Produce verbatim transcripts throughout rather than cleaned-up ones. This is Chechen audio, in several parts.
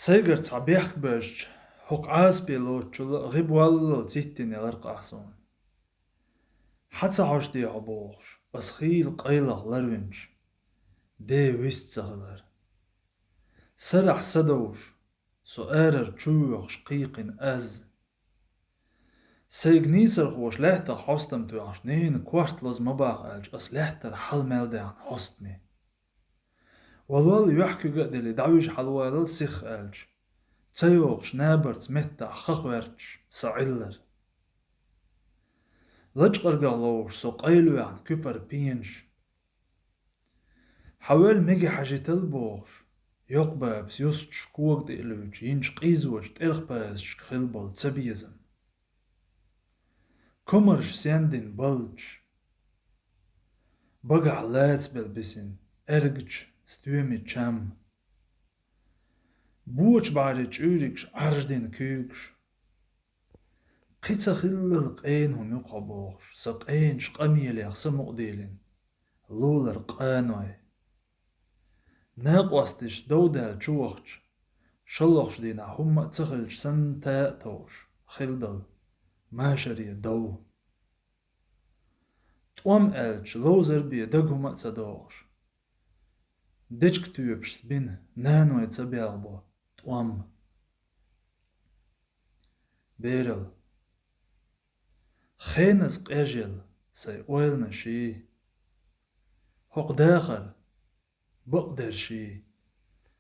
Сайгара цхьа бехк баьжча, хӀокху Ӏазапе лоцучул а гӀи боллал циттина ялар-кх ахь суна. Хьан ца хьожуш де хьо бохуш, ас хийла къайлаха ларвинчу, Ден вист ца хилар. Сарахь са довш, со арара чувоьхуш кхайкхина аз. Сайга нийсархоша лаьттах хьостам тоьхча, ненан корта лоза ма баха аьлча, ас лаьттара хьала мел даьхна хьостаме. Валол, юьхь куьга а делли, дӀавижа хьалавойлал сиха аьлча, ца йогӀучу набарца меттахь хан хоьртуш сан Ӏиллар. Лачкъаргах ловш со къайлаваьхна куьпара пенаш. Хьан вел мега хьажийтал бохуш, йоккха бабас юсташ кога тӀе а луьйчу, йинчу къийзочу тӀерхпазашка хилла болу цабезам. Комарш сендина баллачу, багахь лацабелла бисина, аьргачу стоьмийн чам. Бочу бӀаьрий чуьйригаш Ӏарждина куьйгаш. Кхин ца хиллал къена хӀума ю-кх хьо бохуш, сан къеначу къамелех самукъадийлина, лулара къаной. Накъосташ дов даьлла чу вахча, шолгӀачу дийнахь хӀумма а ца хилча санна, та а товш хилла долу машаре дов. ТӀом аьлча, ловзар бен дага хӀума а ца догӀуш, дечка тоьпашца бина наной ца белхабо тӀом. Берал. Хеназа къежъелла сайн ойланаш, хӀокху дахар бакъдерш,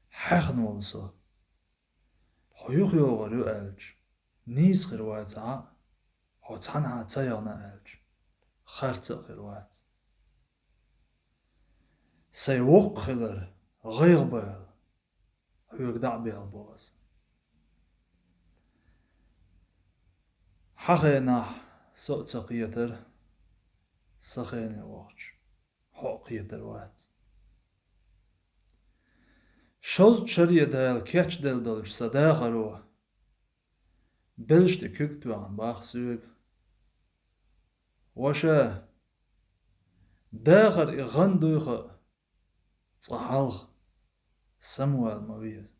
хьаьхна волу со. Хьо юхайогӀур ю аьлча, нийса хир вац хьан а, хьо цхьанхьа ца яхна аьлча, харц а хир вац. Сайн воккха хилар гӀайгӀа бала, хьоьга дӀа а белхабо ас. Хьан хенахь со а ца кхетара, сан хене вахча, хьо а кхетар вац. Шозза шаре Дала кечделла долчу сан дахаро белш тӀе куьг тоьхна боху соьга: «Ваша, дахар и гӀан дуй хаьа, цкъа хьалха самавала ма веза».